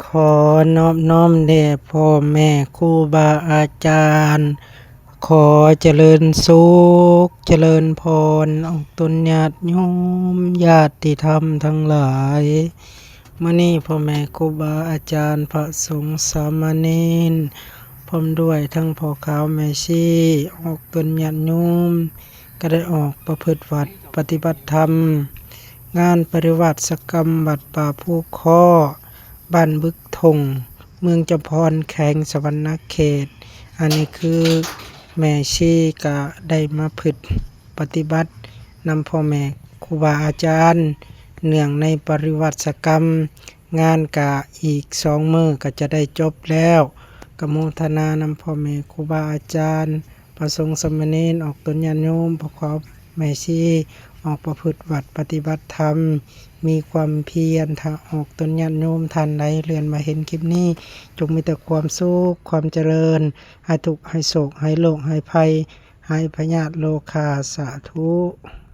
ຂໍນອບນ້ອມແດ່ພໍ່ແມ່ຄູບາອາຈານ, ຂໍຈະເລີນສຸກຈະເລີນພອນອອກຕົນຍາດໂຍມ ຍາດຕິທຳທັງຫຼາຍ. ມື້ນີ້ພໍ່ແມ່ຄູບາອາຈານ ພະສົງສາມະເນນ ພ້ອມດ້ວຍທັງພໍ່ຂາວແມ່ຊີ ອອກຕົນຍາດໂຍມ ກໍໄດ້ອອກປະພຶດວັດປະຕິບັດທຳ ງານປະລິວາສະກຳວັດປ່າພູຄໍ້ ບ້ານບຶກທົ່ງ ເມືອງຈຳພອນ ແຂວງສະຫວັນນະເຂດ. ອັນນີ້ຄືແມ່ຊີກະໄດ້ມາພຶດປະຕິບັດນຳພໍ່ແມ່ຄູບາອາຈານ ເນື່ອງໃນປະລິວາສະກຳ. ງານກະອີກສອງມື້ກໍຈະໄດ້ຈົບແລ້ວ. ກະໂມທະນານຳພໍ່ແມ່ຄູບາອາຈານ ພະສົງສາມະເນນ ອອກຕົນຍາດໂຍມ ພໍ່ຂາວແມ່ຊີ ອອກປະພຶດວັດປະຕິບັດທຳ ມີຄວາມພຽນ. ຖ້າອອກຕົນຍາດໂຍມທ່ານໃດເລື່ອນມາເຫັນຄລິບນີ້ ຈົ່ງມີແຕ່ຄວາມສຸກຄວາມຈະເລີນ, ຫາຍທຸກຫາຍໂສກຫາຍໂລກຫາຍໄພ ຫາຍພະຍາດໂລຄາ. ສາທຸ.